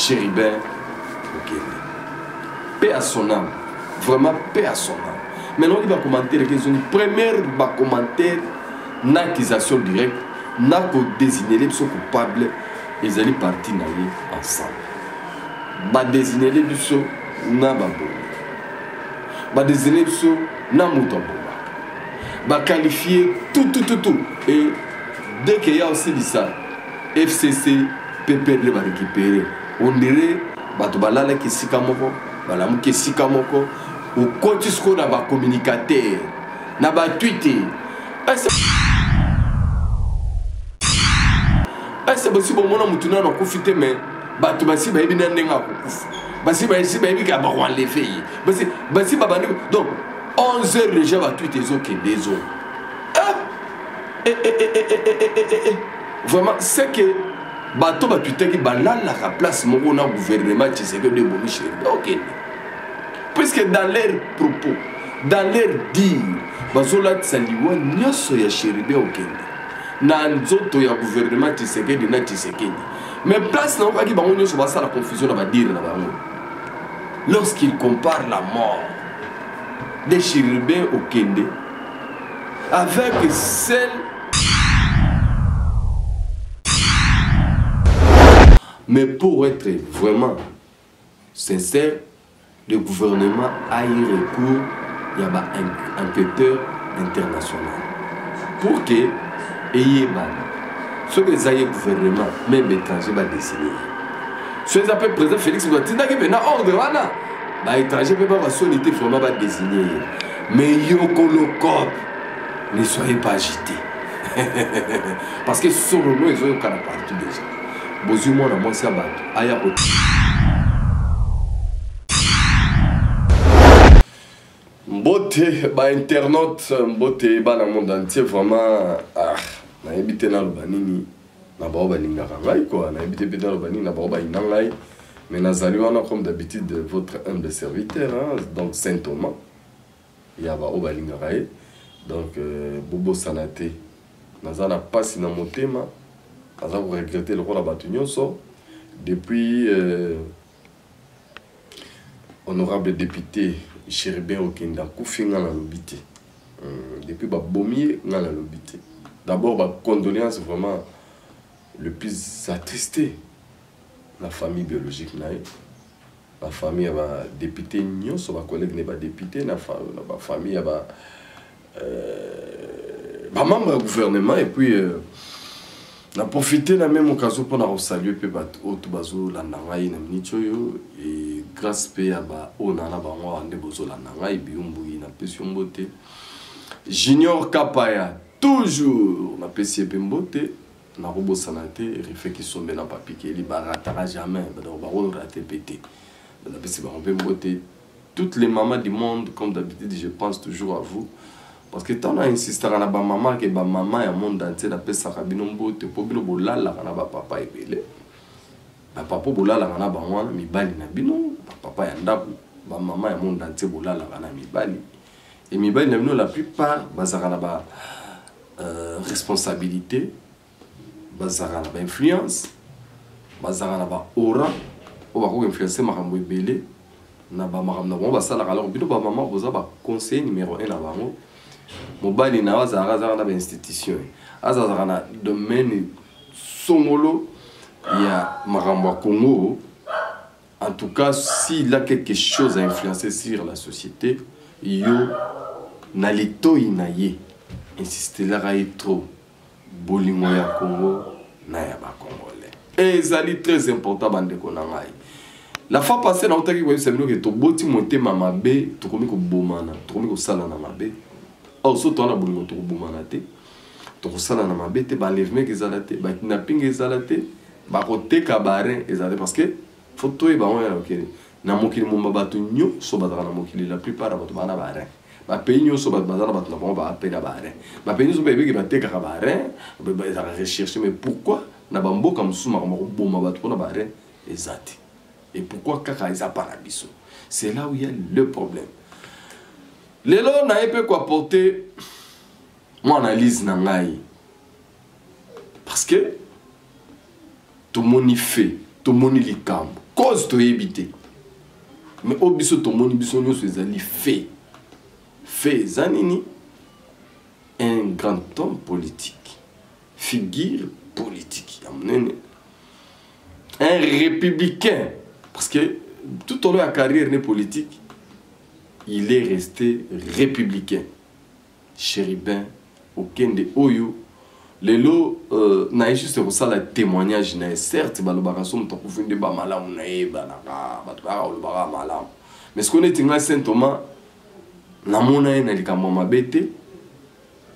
Chérubin Okende. Paix à son âme. Vraiment paix à son âme. Maintenant, il va commenter les questions. Première ba commentaire na accusation directe na ko désigner les coupable ezali parti na ye ensemble. Ba désigner biso na ba bomi. Ba désigner biso na moto abomaka. Ba qualifier tout tout tout tout et dès qu'il y a aussi ça FCC PPRD ba récupérer on dirait bato balalaki esika moko balamuki esika moko okoti sikoyo na bacommunicateur na batwitter ese bosi bomona motu nano akufi te mais bato basi bayebi na ndenge akokufa basi basi bayebi ka bakoenleve ye basi basi babandi donc 11 heures déjà batwite ezokende ezonga ah! eh, eh, eh, vraiment c'est que bato batwitaki balalaka place moko na gouvernement tshisekedi ebomi sheri okende puisque dans leur propos dans leur dire bazolatisa liwa nyonso ya chérubin okende na nzoto ya gouvernement tshisekedi na tshisekedi mais place naokaki bango nyonso basala confusion na badire na bango lorsqu'il compare la mort de chérubin okende avec celle Mais pour être vraiment sincère, le gouvernement a eu recours ya ba enquêteur international pour que eyebana soki eza ye gouvernement même étranger badesine ye soki eza mpe président félix moto atindaki mpena ordre wana baétranger mpe babasoni te vraiment badesigne ye mais yokolokop ne soyez pas agité parce que solo no ezoyokana partout déjà bozwi mwana mwasi ya bato aya ko mbote bainternaute mbote bana monde entier vraiment ah, nayebi te naloba nini na bao balingaka ngai kua nayebi te mpe naloba nini na bao bayina ngai mais nazali wana comme d'habitude votre humble serviteur hein, donc saint thomas ya ba oyo balingaka ye donc euh, bobosana te naza na mpasi na motema naza koregrete lokola bato nyonso depuis euh, honorable député chérubin okende akufi nga nalobi te depuis babomi ye nga nalobi te d'abord bacondoléance vraiment le plus attristé na famille biologique na ye ba famille ya ba député nyonso ba collègue ne ba député na ba famille ya ba euh, ba membre ya gouvernement et puis euh, na profiter na même occasion mpona kosalue mpe bato oyo to bazolanda ngai na miniti oyo e grâce mpe ya baoyo na na bango awa nde bozolanda ngai biyumbui napesi yo mbote junior kapaya toujours napesi ye mpe mbote Nakobosana te Rife Kisombe na Papi Kelly barataka jamais donc bako rate pe te. Napesi bango mpe mbote. Toutes les mamans du monde comme d'habitude je pense toujours à vous parce que ntango na insistaka na bamama ke bamama ya monde entier napesaka bino mbote mpo bino bolalaka na bapapa ebele bapapa bolalaka na bango wana mibali na bino bapapa ya ndako bamama ya monde entier bolalaka na mibali e mibali na bino la plupart bazalaka na ba euh, responsabilité bazalaka na bainfluence bazalaka na baora oyo bakoki influence makambo ebele na bamakambo na bango basalaka aloko bino bamama boza baconseiller numéro 1 na bango mobali na yo azalaka azalaka na bainstitution azalaka na domaine songolo ya makambo ya congo. En tout cas, s'il a quelque chose à influencer sur la société, yo na litoyi na ye insistelaka ye trop bolingo ya Congo na ya ba Congolais. Ezali très important bandeko na ngai. La fois passée nautaki koyebisa bino ke toboti motema mabe, tokomi kobomana, tokomi kosalana mabe. Or so toza na bolingo tokobomana te, tokosalana mabe te, ba enlèvement ezala te, ba kidnapping ezala te. Bakoteka ba rein ezala te parce que faut toyeba yango ya okende na mokili momba bato nyonso bazalaka na mokili la plupart ya bato baa na ba rein ba pays nyonso bato baza na bato na bango baa mpe na ba rein ba pays nyonso bayebiki batekaka ba rein ezalaka recherche mais pourquoi na bamboka mosusu makambo ya koboma bato mpona ba rein eza te et pourquoi kaka eza pa na biso? C'est là où il y a le problème. Lelo naye mpe koapporter mwa analyse na ngai parce que tomoni fait, tomoni likambo. Cause toyebi te, mais oyo biso tomoni biso nyonso ezali fait. Fait eza nini? Un grand homme politique, figure politique ya monene, un républicain, parce que tout au long de la carrière né politique, il est resté républicain. Chérubin Okende oyo lelo naye juste kosala témoignage na ye. Certes, balobaka so moto akufi nde bamalamu na ye ebanaka, bato bayaka kolobaka malamu, mais sikoyo neti ngai Saint Thomas, namona ye na likambo ya mabe te,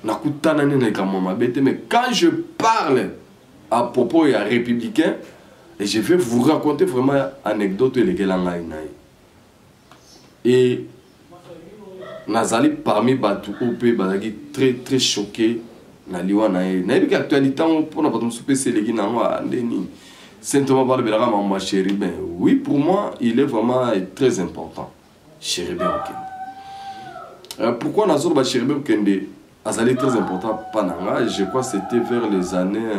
nakutana nde na likambo ya mabe te. Mais quand je parle à propos ya républicain, et je vais vous raconter vraiment anecdote elekela ngai na ye, et nazali parmi bato oyo mpe bazalaki très très choqué na liwa na ye. Nayebi ke actualité yango mpona bato mosusu mpe eseleki na yango nde nini. Saint Thomas balobelaka makambo ya Chérubin. Oui, pour moi, il est vraiment très important, Chérubin Okende. Pourquoi nazoloba Chérubin Okende azali très important mpa na nga? Je crois c'était vers les années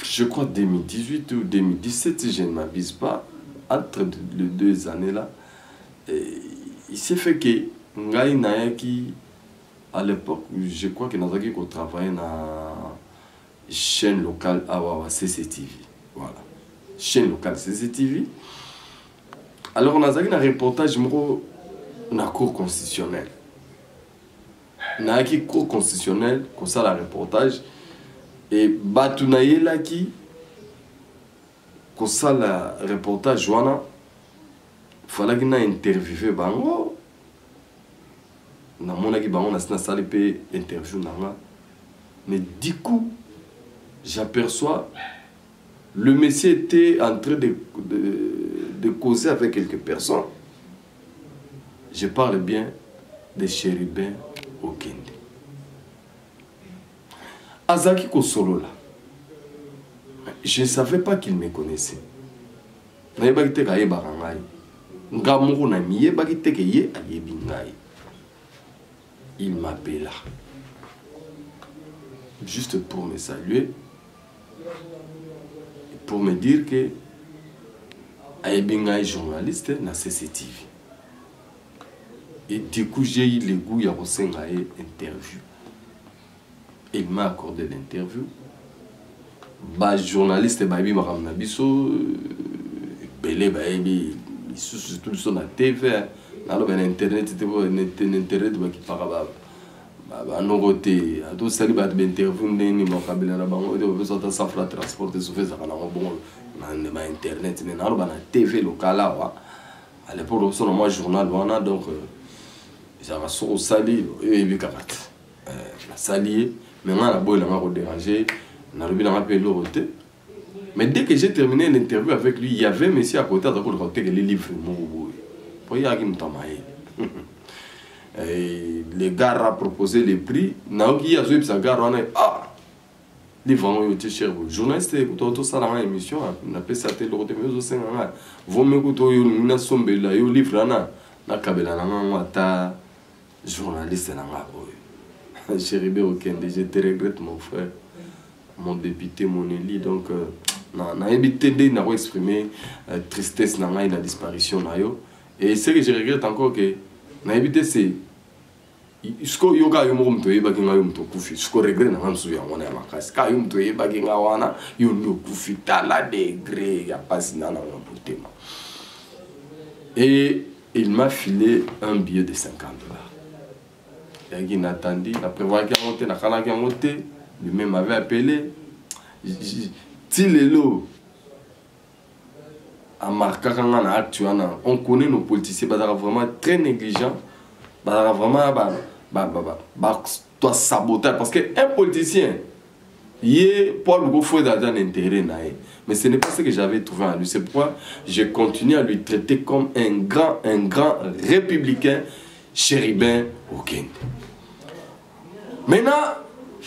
je crois 2018 ou 2017, si je ne m'abuse pas, entre les deux années là. Et il s'est fait que ngai nayaki, à l'époque, je crois que nazalaki kotravailler na chaîne locale awa, CCTV. Voilà, chaîne locale CCTV. Alors nazalaki na reportage moko na Cour constitutionnelle. Nayaki Cour constitutionnelle kosala reportage, e bato nayelaki kosala reportage wana, falaki na interviewe bango. Namonaki bango, nasi nasali mpe interview na nga, mais du coup j'aperçois le monsieur était en train de causer avec quelques personnes. Je parle bien de Chérubin Okende. Azalaki kosolola. Je ne savais pas qu'il me connaissait. Nayebaki te kayebaka ngai. Nga moko na miyebaki te ke ye ayebi ngai. Il m'appela juste pour me saluer, pour me dire que ayebi ngai journaliste na CCTV. Et du coup, j'ai eu le goût ya kosenga ye interview. Il m'a accordé l'interview. Bajournaliste bayebi makambo na biso ebele, bayebi lisusu, surtout biso na TV. Naloba na internet te, po na internet bakipaka banoko te. Ata osali bato bainterview ndeni, bakabela na bango te, bapesa ata 100 francs transport te, soki ezalaka nango bongo na bainternet. Mais naloba na TV locale awa, à l'époque biso na mwa journal wana, donc ezalaka soki osali oyo oyebi kaka te. Nasali ye, mais ngai naboyi nanga kodéranger, nalobi nanga mpe eloko te. Mais dès que j'ai terminé l'interview avec lui, il y avait monsieur à côté aza koluka kotekele livre moko boye, po ye ayaki moto ya mayele. Le gars a proposé le prix. Nayoki ye azoyebisa gars wana: "Ah, livre yango oyo tie cher boye, journaliste kuta tosala nga émission, napesi ate eloko te, mais ozosenga nga vomi kuta oyo olingi nasombela yo livre wana, nakabela na nga yango ata journaliste na nga oyo." Chérubin Okende, je te regrette, mon frère, mon député, mon élu. Donc nayebi te nde nakoexprimer tristesse na ngai na disparition na yo. Et ce que je regrette encore, que nayebi te, c'est sikoyo yo kaka yo moko moto oyebaki ngai, yo moto okufi. Siko regret na ngai mosusu yango wana ya makasi, kaka yo moto oyebaki ngai wana, yo nde okufi. Tala degré ya mpasi na nango motema. Et il m'a filé un billet de 50 $. Eyaki inattendu, naprévoyaki yango te, nakanaki yango te. Lui-même m'avait appelé. Ti lelo amarkaka nga na acte wana. On connaît nos politiciens, bazalaka vraiment très négligents, bazalaka vraiment bato sabotage, parce que un politicien ye po aluka fo ezala na intérêt na ye. Mais ce n'est pas ce que j'avais trouvé en lui. C'est pourquoi je continue à lui traiter comme un grand républicain, Chérubin Okende. Maintenant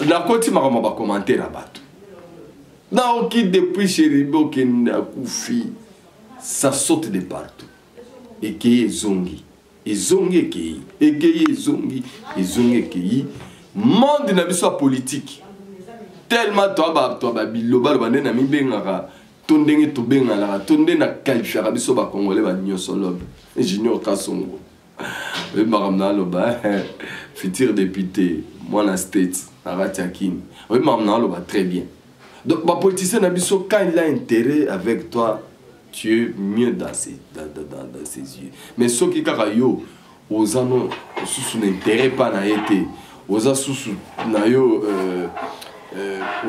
nakoti makambo ya bacommentaire ya bato. Naoki depuis Chérubin Okende akufi, ça saute de partout. Ekei, ezongi, ezongi, ekei, ekei, ezongi, ezongi, ekei. Monde na biso ya politique, tellement toa bato ya babilobaloba nde na mibengaka. To ndenge tobenganaka to nde na qualifiaka biso bacongolais banyosolobe. Junior Kasongo, oyebi makambo na aloba, futur député mwana state na kati ya Kini, oyebi makambo na aloba très bien. Donc bapoliticien na biso, quand il a intérêt avec toi, tu es mieux dans ses yeux. Mais soki kaka yo oza no susu na intérêt pa na ye te, oza susu na yo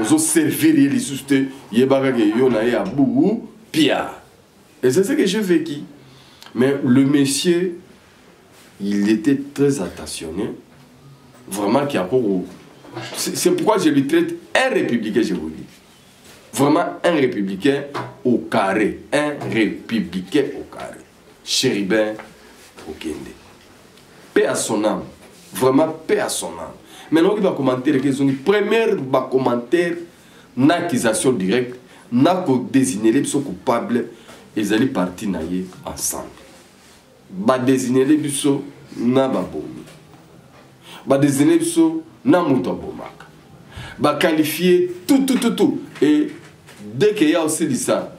ozoservir ye lisusu te, yeba kaka yo na ye abu pia. Et c'est ce que j'ai vécu. Mais le monsieur, il était très attentionné, vraiment. Qui a, c'est pourquoi je lui traite un républicain, je vous dis vraiment, un républicain au carré, un républicain au carré. Chérubin Okende, paix à son âme, vraiment, paix à son âme. Maintenant qui va commenter, première commentaire na accusation directe na kodésigner biso coupable, ezali parti na ye Ensemble. Badésigner biso na babomi, badésigner biso na moto abomaka, baqualifie tout, tout, tout, tout. Et dès que ya osilisa,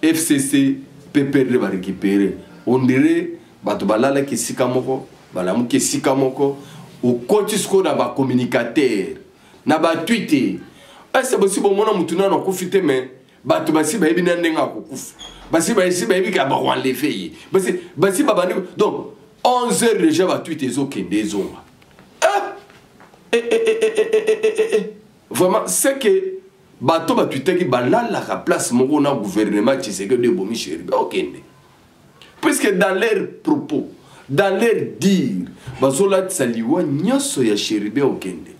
FCC, PPRD barécupéré. On dirait bato balalaki esika moko, balamuki esika moko. Okoti sikoyo na bacommunicateur, na batwitter. Ese bosi bomona motu nano akufi te, mais bato basi bayebi na ndenge akokufa, basi basi bayebi ka bakoenlever ye, basi basi babandi. Donc 11 heures déjà, batweet ezokende ezonga. Ah! Eh, eh, eh, eh, eh, eh, eh, eh. Vraiment, c'est que bato batwitaki balalaka place moko na gouvernement Tshisekedi ebomi Chérubin Okende, puisque dans leur propos, dans leur dire, bazolatisa liwa nyonso ya Chérubin Okende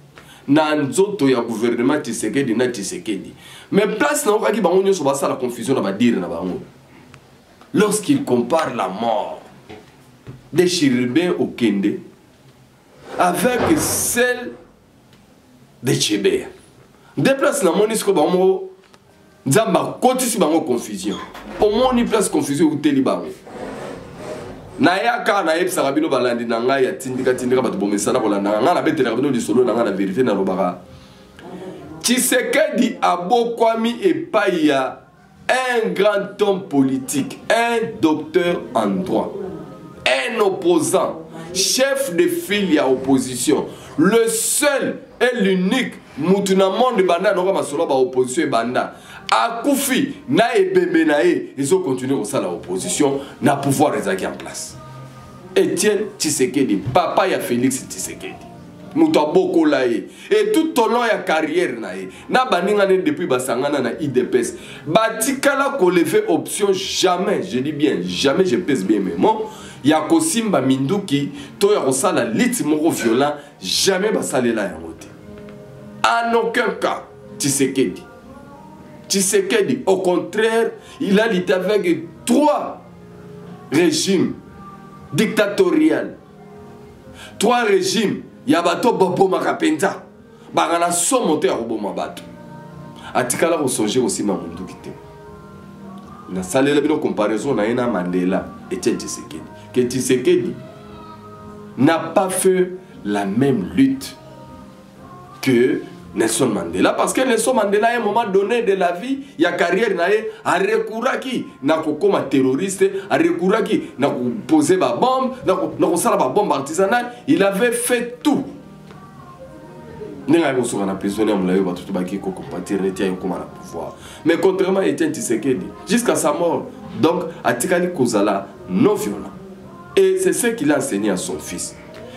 na nzoto ya gouvernement Tshisekedi na Tshisekedi. Mais place na okaki, bango nyonso basala confusion na badire na bango lorsqu'il compare la mort de Chérubin Okende avec celle de Chebeya. Nde place namoni sikoyo bango moko, Nzambe akotisi bango confusion. Omoni place confusion euteli bango. Nayaka nayebisaka bino, balandi na ngai ya tindika tindika, bato bomesana kolandaka ngai, nabetelaka bino lisolo na ngai na vérité. Nalobaka Tshisekedi abokwami epai ya un grand homme politique, un docteur en droit, un opposant, chef de file ya opposition, le seul et l'unique mutu na monde banda noka masolo ba opposition ebanda, akufi na ebembe na ye ezocontinue kosala opposition na pouvoir ezalaki en place. Etienne Tshisekedi, papa ya Félix Tshisekedi, moto abokola ye et tout au long ya carrière na ye na baninga ne depuis basangana na UDPS, batikala kolever option jamais, je dis bien jamais, je pèse bien mes mots, ya kosimba minduki to ya kosala lutte moko violent. Jamais basalela yango te, en aucun cas. Tshisekedi, Tshisekedi, au contraire, il a lutté avec trois régimes dictatorial, trois régimes ya bato babomaka mpenza, banga na somo te ya koboma bato. Atikala kosonge kosimba munduki te. Nasalela bino comparaison na ye na Mandela, Etienne Tshisekedi, que Tshisekedi n'a pas fait la même lutte que Nelson Mandela, parce que Nelson Mandela, à un moment donné de la vie ya carrière na ye, arecouraki na kokoma terroriste, arecouraki na koposer babombe, na kosala babombe artisanale. Il avait fait tout. Ndenge ayaki kosuka na prison ya molai, bato to baki kocompatir neti aye kokóma na pouvoir. Mais contrairement à Etienne Tshisekedi, jusqu'à sa mort, donc atikali kozala non violent, et c'est ce qu'il a enseigné à son fils.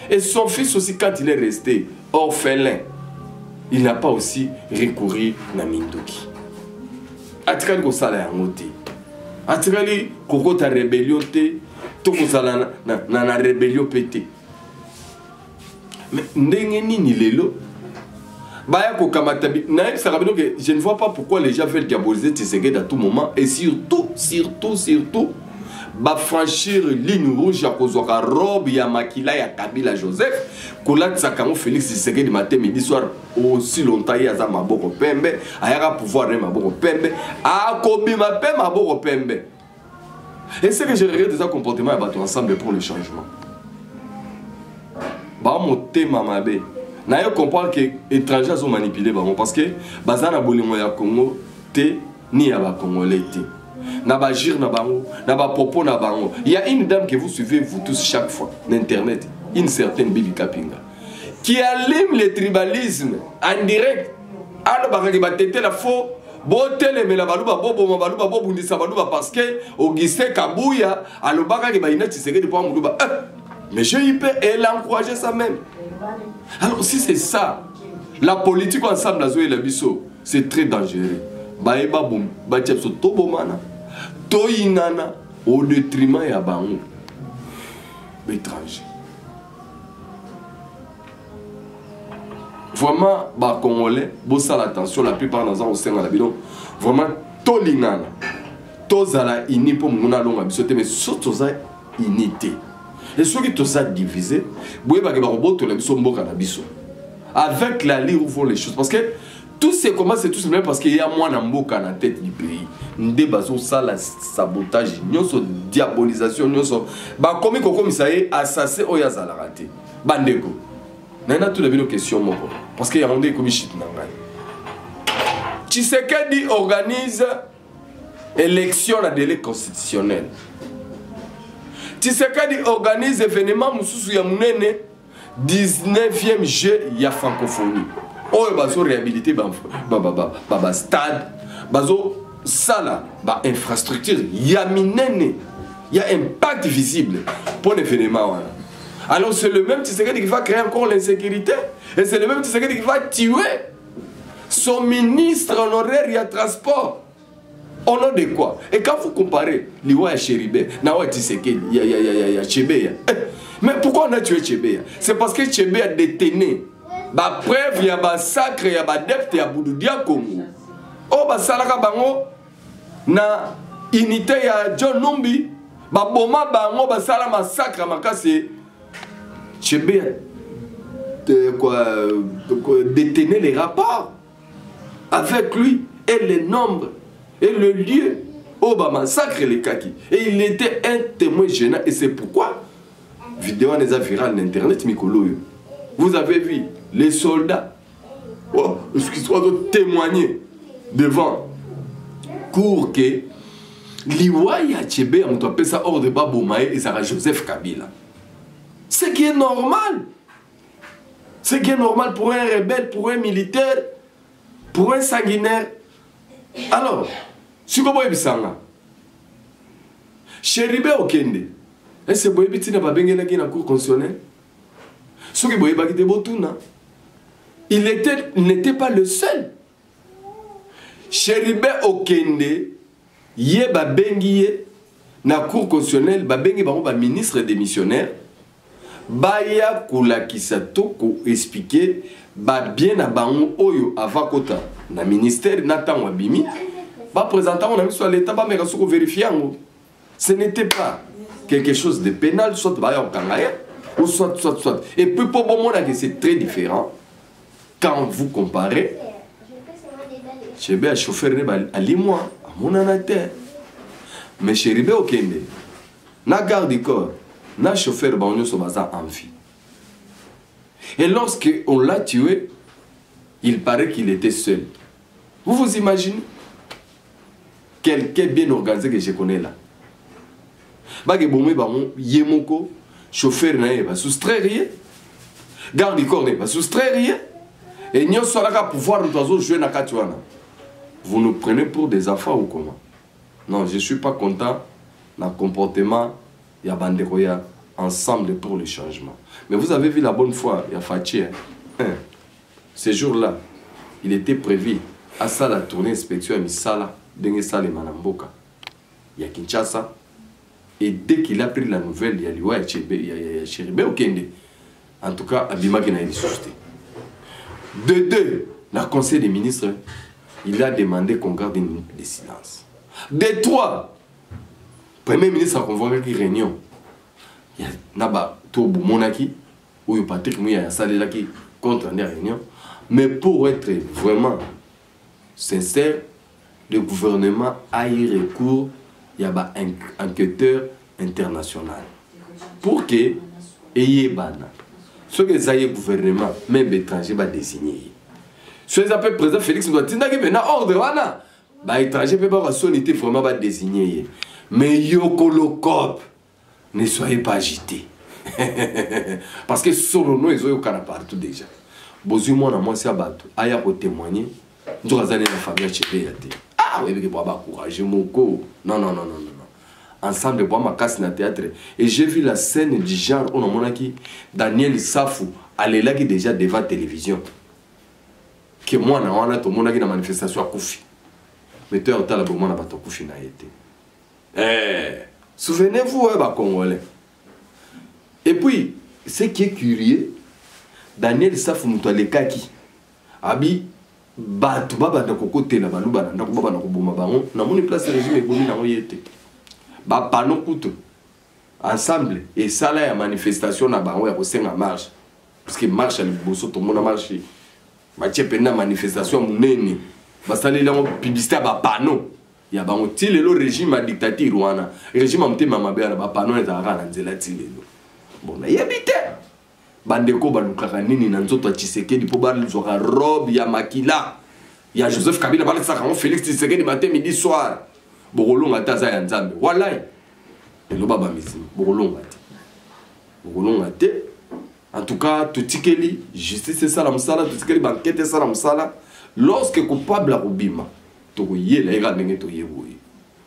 Et son fils aussi, quand il est resté orphelin, il n'a pas aussi recouru na minduki. Atikali kosala yango te, atikali kokota rébellion te, to kozala na rébellion mpe te. Mais ndenge nini lelo baya kokamata? Nayebisaka bino ke je ne vois pas pourquoi les gens veulent diaboliser Tshisekedi à tout moment et surtout, surtout, surtout bafranchir ligne rouge ya kozwaka robe ya makila ya Kabila Joseph, kolatisaka yango Félix Tshisekedi matin, midi, soir, aussi longtemps ye aza maboko pembe. Ayaka pouvoir ne maboko pembe, akobima mpe maboko pembe. Et ce que je regrette eza comportement ya bato Ensemble pour le changement. Bamotema mabe naye comprendre ke étranger azomanipule bango, parce que baza na bolingo ya Congo te. ni ya bacongolais te na baagir na bango na bapropos na bango. Il y a une dame que vous suivez, vous tous, chaque fois na internet, une certaine Bibi Kapinga, qui allume le tribalisme en direct. Alobaka ke batetela fo botelemela Baluba, boboma Baluba, bobundisa Baluba, parce que Augustin Kabuya alobaka ke bayina Tshisekedi mpo Moluba. Mais j'ai eu peur et elle a encouragé ça même. Alors si c'est ça la politique ensemble azoyela biso, c'est très dangereux. Bayeba batia biso tobomana, toyinana au détriment ya bango étranger. Vraiment, bacongolais, bosala attention. La plupart naza kosenga na bino vraiment tolingana, tozala uni mpo monguna alonga biso te. Mais so toza uni te e soki toza divise, boyebake bakobotola biso mboka na biso avec l'allure où vont les choses, parce que tout c'est comment, c'est tout simplement parce qu'il y a mwana mboka na tête du pays nde bazosala sabotage nyonso, diabolisation nyonso, bakomi kokomisa ye assassin oyo azalaka te. Bandeko, naye natuna bino question moko, parce que yango nde ekomi shit na ngai. Tshisekedi organise élection na délai constitutionnel. Tshisekedi organise événement mosusu ya monene, 19e jeu ya francophonie, oyo bazo réhabiliter bastade, bazosala bainfrastructure ya minene ya impact visible pour l'événement wana. Alors c'est le même Tshisekedi qui va créer encore l'insécurité et c'est le même Tshisekedi qui va tuer son ministre honoraire ya transport. Au nom de quoi? Et quand vous comparez liwa ya Chérubin na oyo ya Tshisekedi, ya Chebeya, eh, mais pourquoi on a tué Chebeya? C'est parce que Chebeya détenait bapreuve ya basacre ya baadepte ya Bundu dia Congo oyo basalaka bango na unité ya John Numbi. Baboma bango, basala massacre makasi. Chebeya quoi, quoi, détenait les rapports avec lui et les nombres et le lieu oyo bamassacre elekaki, et il était un témoin gênant. Et c'est pourquoi vidéo wana eza viral na internet mikolo oyo. Vous avez vu les soldats, oh, excuse-moi, témoigner devant cour ke liwa ya Chebeya, moto apesa ordre baboma ye ezalaka Joseph Kabila. Ce qui est normal, ce qui est normal pour un rebelle, pour un militaire, pour un sanguinaire. Alors sikoyo boyebisanga, Chérubin Okende, ese boyebi ntina babengelaki na cour constitutionnelle? Soki boyebaki te, botuna. Il n'était pas le seul. Chérubin Okende, ye babengi ye na cour constitutionnelle, babengi bango baministre démissionnaire baya kolakisa to koexpliquer babien na bango oyo ava kota na ministère na ntango abimi, baprésente yango na miso ya leta, bameka soki kovérifier yango. Ce n'était pas quelque chose de pénal, soit baya kokanga ye ou soit, soit, soit. Et puis mpo bomonake c'est très différent quand vous comparez Chebeya, chauffeur ne alimwa, amonana te, mais Chérubin Okende na garde du corps na chauffeur, bango nyonso baza en vie. Et lorsque on l'a tué, il paraît qu'il était seul. Vous vous imaginez quelqu'un bien organisé que je connais là, bake bomwe bango ye moko, chauffeur na ye basoustraire ye, garde du corps na ye basoustraire ye, et nyonso alaka pouvoir moto azojouer na kati wana. Vous nous prenez pour des enfants ou comment? Non, je suis pas content na comportement ya bandeko ya Ensemble pour le changement. Mais vous avez vu la bonne foi ya Fatshi, hein? Hein? Ce jour-là, il était prévu asala tournée inspection ya misala ndenge esalema na mboka ya Kinshasa, et dès qu'il a pris la nouvelle ya liwa ya ya Chérubin Okende, en tout cas abimaki na ye lisusu te. De deux, na conseil des ministres, il a demandé qu'on garde une minute de silence. De trois, premier ministre aconvoquaki réunion na bato bomonaki oyo Patrick Muyaya asalelaki contre nde réunion. Mais pour être vraiment sincère, le gouvernement a eu recours ya baenquêteur international pour que eyebana soki eza ye gouvernement, même étranger badésigne ye. So eza mpe président Félix moto atindaki mpena ordre wana. Ba étranger pe ba soni te vraiment ba désigner ye. Mais yokolo cop ne soyez pas agité. Parce que solo no ezo yokana partout déjà. Bozui mwana mwasi ya bato aya ko témoigner nzoka aza nde na famille ya Chebeya te. Ah oyebi ke bwa ba courageux moko. Non non non non non. Ensemble bwa makasi na théâtre et j'ai vu la scène du genre on amonaki Daniel Safu alelaki déjà devant télévision. Ke mwana wana tomonaki na manifestation akufi. Mais toi otala bo mwana bato akufi na ye te. Eh, souvenez-vous hein, ba Congolais. Et puis, ce qui est curieux, Daniel Safu moto alekaki abi bato babanda kokotela baluba na ndako babanda koboma bango namoni place régime ebomi nango ye te bapano kutu ensemble esala ya manifestation na bango ya kosenga marche parce que marche ya liboso tomona marche batie mpenza manifestation ya monene basaleli yango publicité ya bapano ya bango ti lelo régime ya dictature wana régime ya motema mabe wana bapano ezalaka na nzela ti lelo bon nayebi te bandeko balukaka nini na nzoto ya tshisekedi mpo bazwaka robe ya makila ya joseph kabila balakisaka yango félix tshisekedi matin midi soir bokolonga te aza ya nzambe walai eloba bamizima bokolonga te bokolonga te en tout cas totikeli justice esala mosala totikeli bankete esala mosala lorsque coupable akobima tokoyela ye kaka ndenge toye boye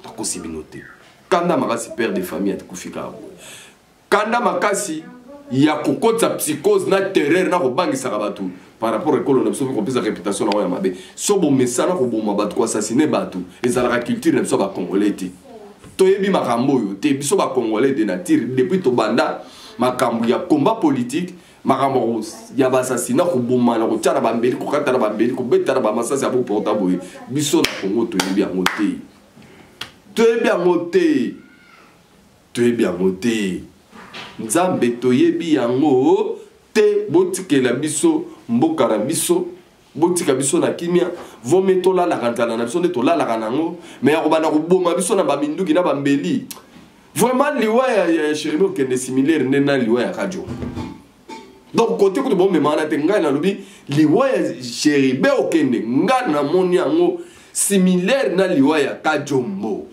nakosi bino te kanda makasi père de famille akufi kaka boye kanda makasi ya kokotisa psychose na terreur na kobangisaka bato par rapport ekolo na biso mpe kopesa réputation na yango ya mabe so bomesana koboma bato koassassine bato ezalaka culture na biso ya bacongolais te toyebi makambo oyo te biso bacongolais de nature depuis tobanda makambo ya combat politique makambo ya baassassinat kobomana kotya na bambeli kokata na bambeli kobeta na bamasasi ya boporta boye biso na congo toyebi yango te toyebi yango te toyebi yango te nzambe toyebi yango te botikela biso mboka na biso botika biso na kimia vomi tolalaka nzala na biso nde tolalaka nango me ya kobanda koboma biso na baminduki na bambeli vraiment liwa ya, ya jeremi okende similaire nde na liwa ya radio donc kote kutu bomema wana te ngai nalobi liwa ya jeribe okende ngai namoni yango similaire na liwa ya kajombo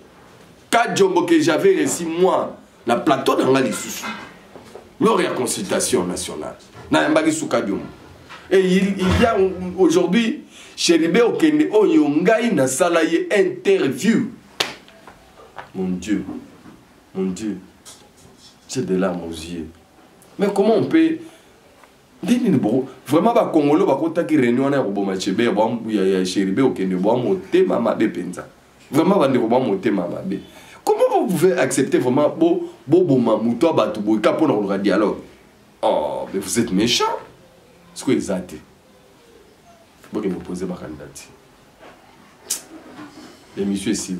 kajombo que j'avais reçu moi na plateau na ngai lisusu lors ya consultation nationale nayambaki su kajombo et il, il y a aujourd'hui cheribe okende oyo ngai nasala ye interview mon dieu mon dieu j'ai des larmes aux yeux mais comment on peut nde nini boko vraiment bakongolo bakotaki réunion wana ya koboma chebe ya cheribe okende bwa motema mabe mpenza vraiment bandeko bwa motema mabe comment vous pouvez accepter vraiment boboma moto ya bato boye ka mpona koluka dialogue oh mais vous êtes méchant sikoyo eza te bokende kopose bakandidati émission esili.